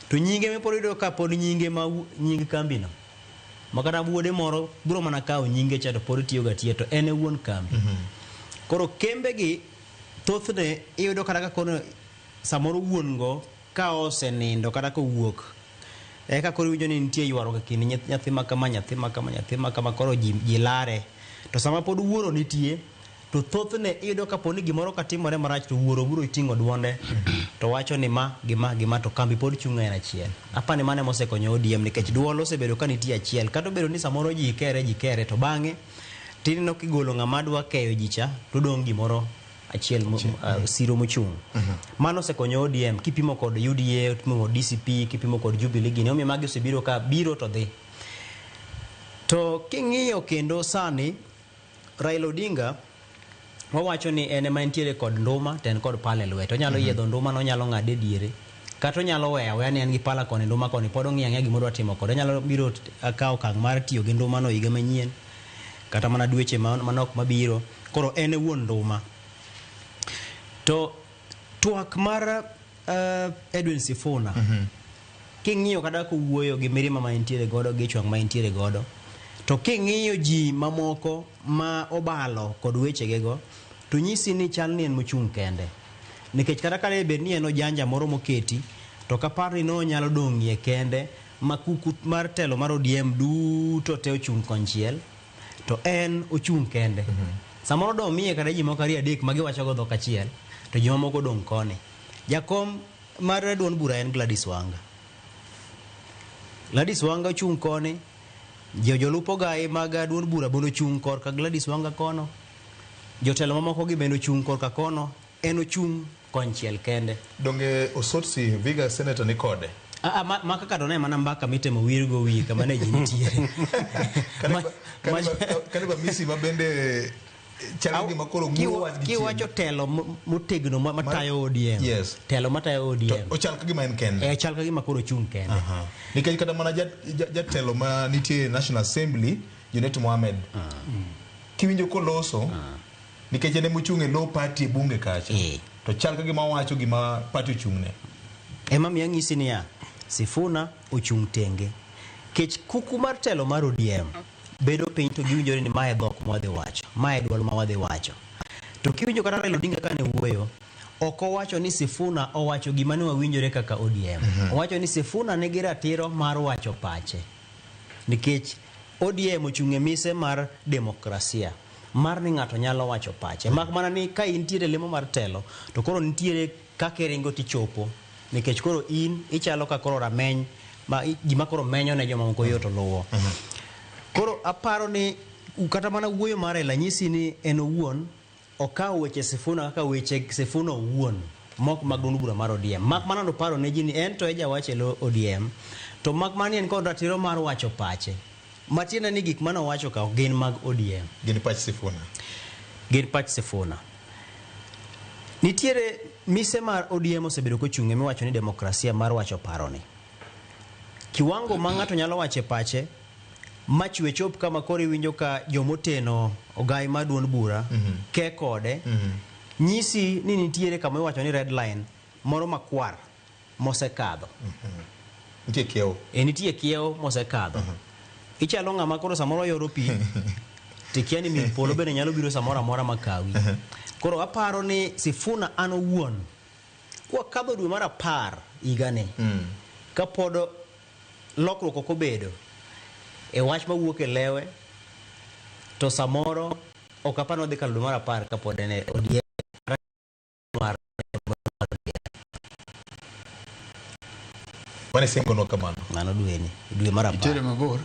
To nyinge mipod iyudo ka pod nyinge ma nying kambino. Ma kata wuode moro biro mana kawo nyinge cha to pod tiyo ga tiyo to en e wuon kambi. Koro kembe gi thothne iyudo kata ka kono samoro wuon go ka osenindo kata kowuok eka koro iwinjo ni nitie ywaruok e kind nyathi ma kama, nyathi ma kama, nyathi ma kama, koro ji lare. To sama pod wuoro nitie to thothne iyudo kapo ni gimoro katimore marach to wuoro biro ting'o duonde to wacho ni ma gi ma gi ma to kambi pod chung' en achiel. Apani mano ema osekonyo ODM nikech duol osebedo ka nitie achiel kata obedo ni samoro ji kere to bang'e tineno kigolo ng'ama dwa keyo ji cha to dong' gimoro achiel siro mochung'. Mano osekonyo ODM kipimo kod UDA, kipimo kod DCP, kipimo kod Jubilee gini omiyo magi osebiro ka biro to dhi. To king'iyo kendo sani Raila Odinga wawacho ni en ema entiere kod nduma to en kod pala e lwete. Onyalo yiedho nduma no, onyalo ng'ade diere kata onyalo weyo aweya ni en gi pala koni nduma koni pod ong'iyo ang'iya gima odwa timo kode. Onyalo biro kawo okang' mar tiyo gi nduma no higa manyien kata mana dweche manok mabiro. Koro en e wuon nduma. To twak mar Edwin Sifuna king'iyo kata kowuoyo gi mirima ma entiere godo gi ich wang' ma entiere godo to king'iyo ji mamoko ma obalo kod wechegego to nyisi ni chal ni en mochung' kende. Nikech kata ka bed ni en ojanja moro moketi to kapar ni nonyalo dong'ie kende ma kuku mar telo mar ODM duto te ochung' konchiel to en ochung' kende. Samoro domiye kata ji moko ariyo adek ma giwacho go dhok achiel to ji mamoko odong' koni. Jakom mar duond bura en Gladys Wanga. Gladys Wanga ochung' koni, jolup ogai mag duond bura bende ochung' korka Gladys Wanga kono, jotelo mamoko gi bende ochung' korka kono, en ochung' konchiel kende. Donge Osotsi Viga senator ni kode? Ma kaka to ne mana mbaka mitemo wirgo wiye kama ne ji nitiere. Kaniba Misi ma bende chalo gima koro ng'uo wach gi chien. Kiwacho telo motegno matayo ODM. Yes. Telo matayo ODM. To ochal ka gima en kende. Ochal ka gima koro ochung' kende. Nikech kata mana jatelo ma nitie National Assembly, Junet Mohamed. Kiwinjo koloso, nikech en emochung' e low party e bunge kacha. To chal ka gima owacho gima party ochung'ne. Ema miyo anyisi niya, Sifuna ochung' tenge. Kech kuku mar telo mar ODM bedo piny to giwinjore ni mae dhok ma wadhi wacho, mae duol ma wadhi wacho. To kiwinjo kata Raila Odinga kane wuoyo, ok owacho ni Sifuna owacho gima ne wawinjore kaka ODM. Owacho ni Sifuna nigi ratiro mar wacho pache. Nikech ODM ochung' e mise mar demokrasia mar ni ng'ato nyalo wacho pache. Mak mana ni ka intiere lemo mar telo to koro nitiere kaka iringo tichopo nikech koro in ichalo ka koro rameny ma gima koro menyo ne jomamoko yot luwo. Koro aparo ni kata mana wuoyo mar Raila nyisi ni en owuon okawo weche Sifuna kaka weche Sifuna owuon mok mag duond bura mar ODM. Mak mana noparo ne ji ni en to e jawach e lo ODM to mak mana ni en kod ratiro mar wacho pache. Matiende ni gik mane owacho ka ok gin mag ODM. Gin pach Sifuna. Gin pach Sifuna. Nitiere mise mar ODM osebedo kochung' miwacho ni demokrasia mar wacho paroni. Kiwango ma ng'ato nyalo wache pache machwe chop kama koro iwinjo ka jomoteno ogai mar duond bura ke kode nyisi ni nitiere kama iwacho ni red line moro makwar mosekadho. Nitie kiewo. E nitie kiewo mosekadho. Ichalo ng'ama koro samoro yoro pi tikia ni mil polo bende nyalo biro samoro amora makawi. Koro aparo ni Sifuna an owuon kwakadho dwe mar 10 higani kapod lokruok ok obedo e wach mawuok e lewe to samoro ok apar ni wadhi kalo dwe mar 10 kapod en e ODM mar Mane singonwa kamano. Mano dweni dwe mar 10. Itere mabor.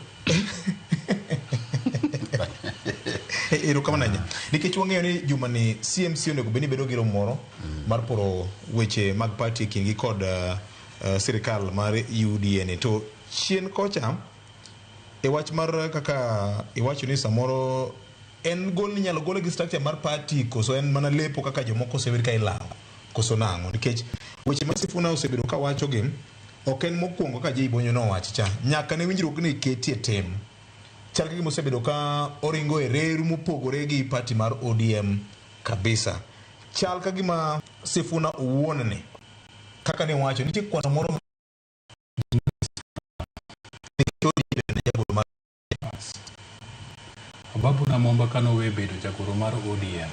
Erokamano ahinya. Nikech wang'eyo ni juma ni CMC onego bed ni bedo gi romo moro mar poro weche mag party e kindgi kod sirikal mar UDA ni. To chien kocha e wach mar kaka iwacho ni samoro en gol ni inyalo gole gi structure mar party koso en mana lepo kaka jomoko osebet ka ilawo koso nang'o nikech weche ma Sifuna osebedo ka wacho gi ok en mokwongo ka Jay Bonyo nowacho cha nyaka ne winjruok ni ketie tim chal ka gima osebedo ka oringo e reru mopogore gi party mar ODM kabisa chal ka gima Sifuna owuon ni kaka ne wacho nitie kwano moro mar Ababu Namwamba kanowe bedo jagoro mar ODM,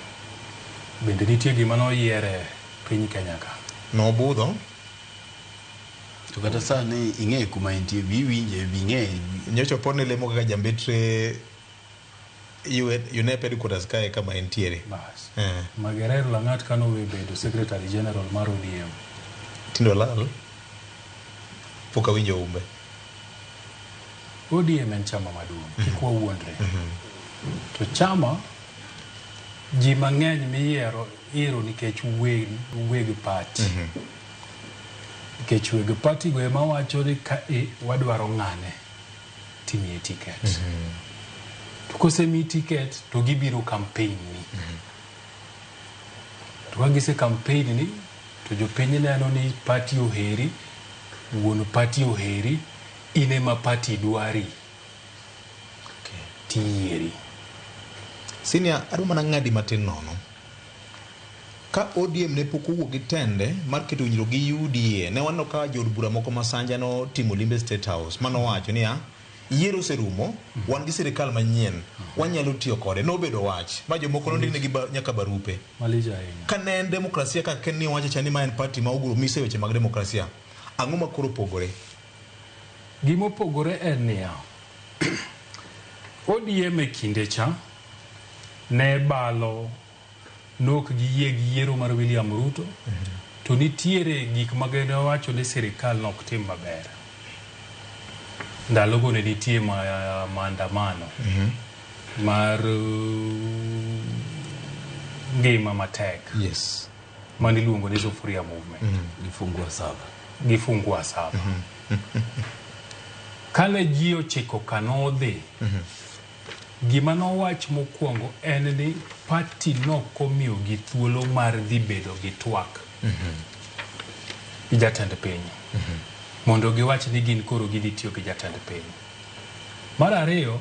bende nitie gima noyiere piny Kenya ka? Nobudho. To kata sani ing'e kuma entie, bi iwinje, bi ing'e. Nyocha opon ne lemo kaka jambetre UNEP headquarters kae kama entiere. Bas. Magerer Lang'at kanowe bedo Secretary General mar ODM. Tindo lal. Pok awinjo umbe. ODM en chama maduong', kik wawuondre. To chama ji mang'eny miyiero iyiero nikech weg party. Nikech weg party go ema wacho ni ka wadwaro ng'ane timiye ticket. To kosemiyi ticket to gibiro campaign ni. To ka gise campaign ni to jopiny neno ni party oheri, wuon party oheri, in ema party dwari. Tiyieri. Senior, adwa mana ng'adi matin nono. Ka ODM ne pok owuok gi tende mar keto winjruok gi UDA, ne waneno ka jood bura moko ma Sanja notimo limbe State House manowacho niya, yiero oserumo, wan gi sirikal manyien, wanyalo tiyo kode. Nobedo wach ma jomoko nondiknegi nyaka barupe. Malich ahinya. Ka ne en demokrasia kaka ken ni wacho cha ni ma en party ma oguro mise weche mag demokrasia, ang'o ma koro opogore? Gima opogore en niya, ODM e kinde cha ne balo nok giyie gi yiero mar William Ruto, to nitiere gik ma gene wacho ni sirikal nok tim maber. Ndalogo ne nitie maandamano mar ngima matek. Yes. Mane iluongo ni Sufuria Movement. Gifungua saba. Gifungua saba. Kane ji ochiko kanodhi, gima nowach mokwongo en ni party nokomiyogi thuolo mar dhi bedo gi twak gi jatend piny mondo giwach ni gin koro gidhi tiyo gi jatend piny. Mar ariyo,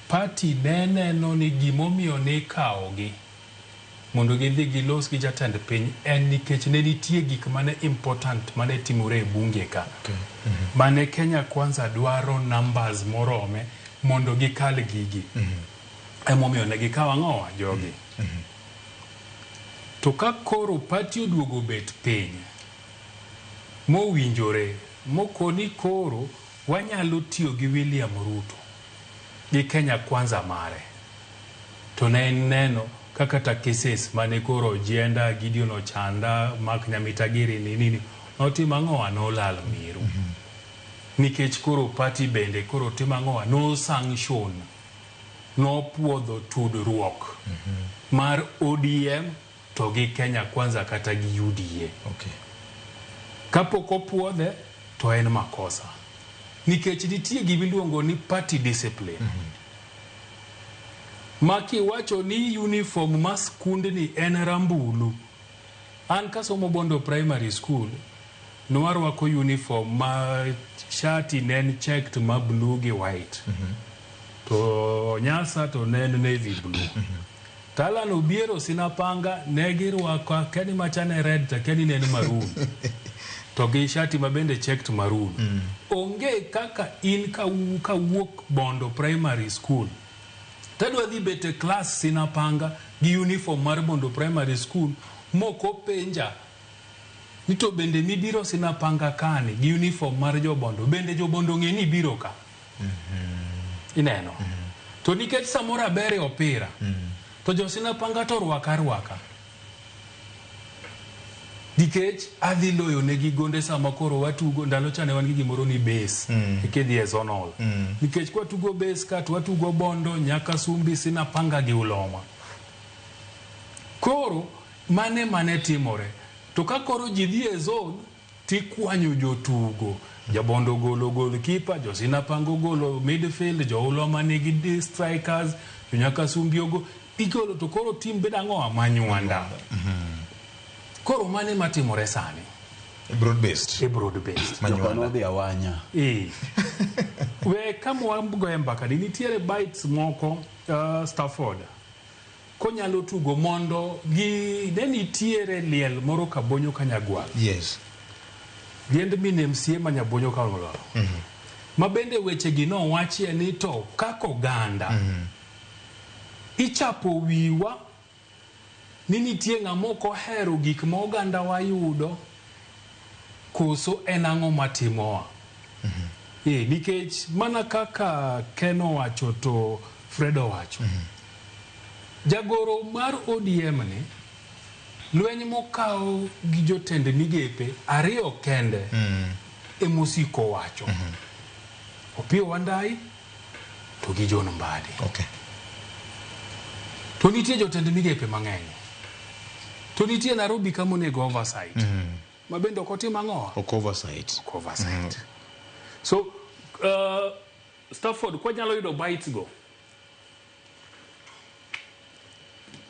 party ne neno ni gimomiyo nikawogi mondo gidhi gilos gi jatend piny en nikech ne nitie gik mane important mane timore e bunge ka. Mane Kenya Kwanza dwaro numbers morome mondo gikal gigi. Emomiyo ne gikawo ang'owa jogi. To ka koro party oduogo bet piny mowinjore mokoni koro Wanyalo tiyo gi William Ruto gi Kenya Kwanza mare. To ne en neno kaka ta cases mane koro Ojienda, Gideon Ochanda, Mark Nyamitagiri ni nini notimo ang'owa nolal miru. Nikech koro party bende koro timo ang'owa no sanction nopuodho tudruok mar ODM to gi Kenya Kwanza kata gi UDA. Kapok opuodhe to en makosa. Nikech nitie gima iluongo ni party discipline. Ma kiwacho ni uniform ma skundni en rambulu. An kasomo Bondo Primary School, nwarwako uniform ma shati ne en checked ma blue gi white. To nyasa to ne en navy blue. Talan Obiero Sinapanga ne girwako akia ni macha ne red to akia ni ne en maroon. To gi shati ma bende checked maroon. Onge kaka in kawuok Bondo Primary School tadwa dhi bet e klas Sinapanga gi uniform mar Bondo Primary School mok openja ni to bende mibiro Sinapanga kani gi uniform mar jobondo bende jobondo ong'e ni ibiro ka. Ineno. To nikech samoro aber e opira to jo Sinapanga to orwaka arwaka. Nikech adhi loyo negi gonde sama koro watugo ndalo cha ne wan gi gimoro ni base kidhi e zonal. Nikech kwatugo base ka to watugo Bondo, Nyakasumbi, Sinapanga gi Uloma. Koro mane mane timore. To ka koro ji dhi e zone tikwanyo jotugo. Jabondo golo goalkeeper, jo Sinapanga ogolo midfield, jo Uloma nigi strikers, jo Nyakasumbi ogo igolo to koro team bedo ang'o manywanda. Koro mane matimore sani Broad based. e broad based. Joka nodhi awanya. We kama wagoye mbaka ni nitiere bites moko Stafford konyalo tugo mondo gi ne nitiere liel moro Kabonyo Kanyagwal. Liend min MCA ma Nyabonyo Kanyagwal. Ma bende weche gi nowachie ni to kaka oganda ichapo wiwa ni nitie ng'ama ok ohero gik ma oganda wa yudo koso en ang'o matimowa. Nikech mana kaka Ken owacho to Fred owacho. Jagoro mar ODM ni lweny mokawo gi jotend migepe ariyo kende emosiko wacho. Opiyo Wandayi to gi John Mbadi. To nitie jotend migepe mang'eny. To nitie Nairobi kama onego oversight. Ma bende ok otim ang'o? Ok oversight. Ok oversight. So, Stafford, kwanyalo yudo bites go.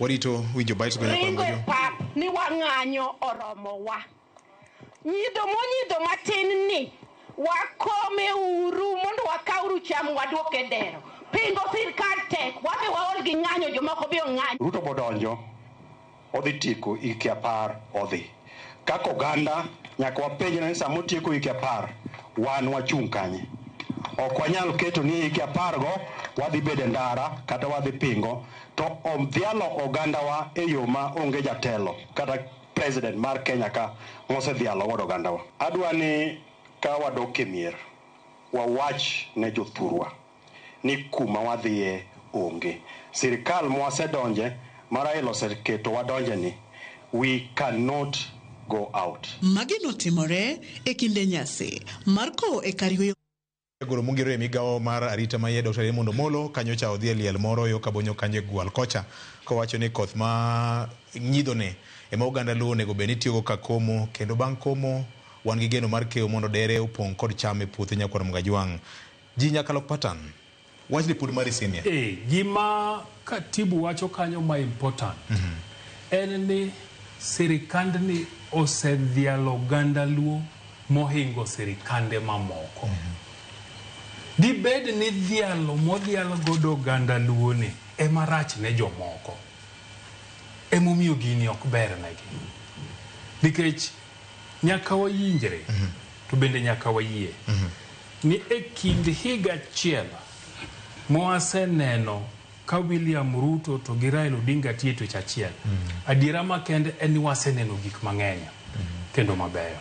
Warito winjo bites go Ringo e pap ni wang'anyo oromowa. Nyidho monyidho matin ni wakome uru mondo wakauru cham waduok e dero. Pingo sirkal tek, wabe waol gi ng'anyo jomoko be ong'anyo. Ruto bodonjo odhi tieko hike 10 odhi. Kaka oganda nyaka wapenjre ni sama otieko hike 10 wan wachung' kanye. Ok wanyal keto ni hike 10 go wadhi bedo e ndara kata wadhi pingo to odhialo ogandawa e yo ma onge jatelo kata president mar Kenya ka mosedhialo godo ogandawa. Adwa ni ka wadok e mier wawach ne jothurwa ni kuma wadhiye onge. Sirikal mwasedonje ma Raila oseketo wadonje ni we cannot go out. Magi notimore e kinde nyasi mar kowo e kar yweyo. Jagoro mongirore e migawo mar arita maiye Dr. Raymond Omolo kanyocha odhi e liel moro yo Kabonyo kanyo e Gwal kocha kowacho ni koth ma nyidhone ema oganda Luo onego bed ni tiyogo ka komo kendo bang' komo wan gi geno mar keyo mondo dere opong' kod cham e puothe nyakwar Mgajwang'. Ji nyaka lok pattern. Wachni pod mari senior. Gima katibu wacho kanyo ma important en ni sirikandni osedhialo oganda Luo mohingo sirikande mamoko. Dibed ni dhialo modhial godo oganda Luo ni ema rach ne jomoko. Emomiyo gini ok ber negi. Nikech nyaka wayinjre to bende nyaka wayie ni e kind higa achiel mwaseneno ka William Ruto to gi Raila Odinga tiyo e twech achiel. Adiera makende en ni waseneno gik mang'eny kendo mabeyo.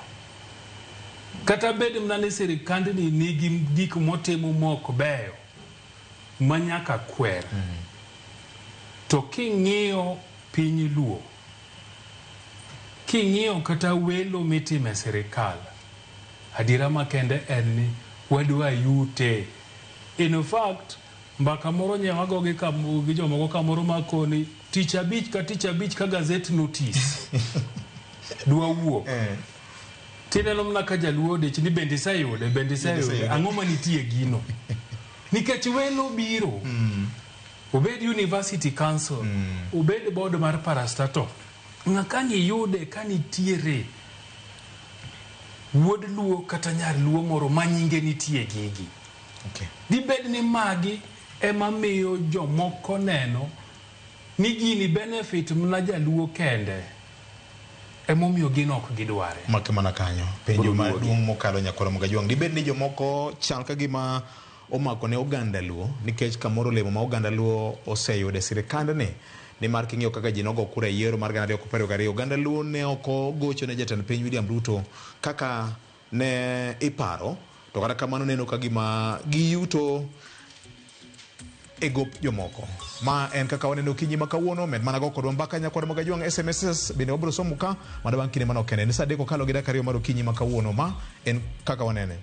Kata bed mana ni sirikandni nigi gik motimo mok beyo ma nyaka kwer. To king'iyo piny Luo, king'iyo kata welo mitimo e sirikal, adiera makende en ni wadwa yute. In fact, mbaka moro nye wago gi, gi jomoko kamoro makoni tich abich ka tich abich ka gazette notice dwa wuok tineno mana ka jaluo odich ni bende iseyude bende iseyude ang'o manitie gino nikech welo biro obed university council obed board mar parastatal ng'aka niyude ka nitiere wuod luo kata nyar luo moro ma nyinge nitie gigi dibed ni magi ema miyo jomoko neno ni gini benefit mana jaluo kende emomiyo gin ok gidware. Make mana kanyo penjo maduong' mokalo nyakwar Mogajwang' dibed ni jomoko chal ka gima omako ne oganda luo nikech kamoro olemo ma oganda luo oseyudo e sirikandni nimar king'iyo kaka ji nogo kura e yiero mar 2022 oganda luo ne ok ogocho ne jatend piny William Ruto kaka ne iparo to kata kamano neno ka gima giyuto e gop jomoko. Ma en kaka waneno okinyi ma kawuono. Med mana go kodwa mbaka nyakwar Mogajwang' SMSs bende wabiro somo ka mana bang' kinde manok kende. Ni saa 3 okalo gi dakika 2 mar okinyi ma kawuono. Ma en kaka wanene.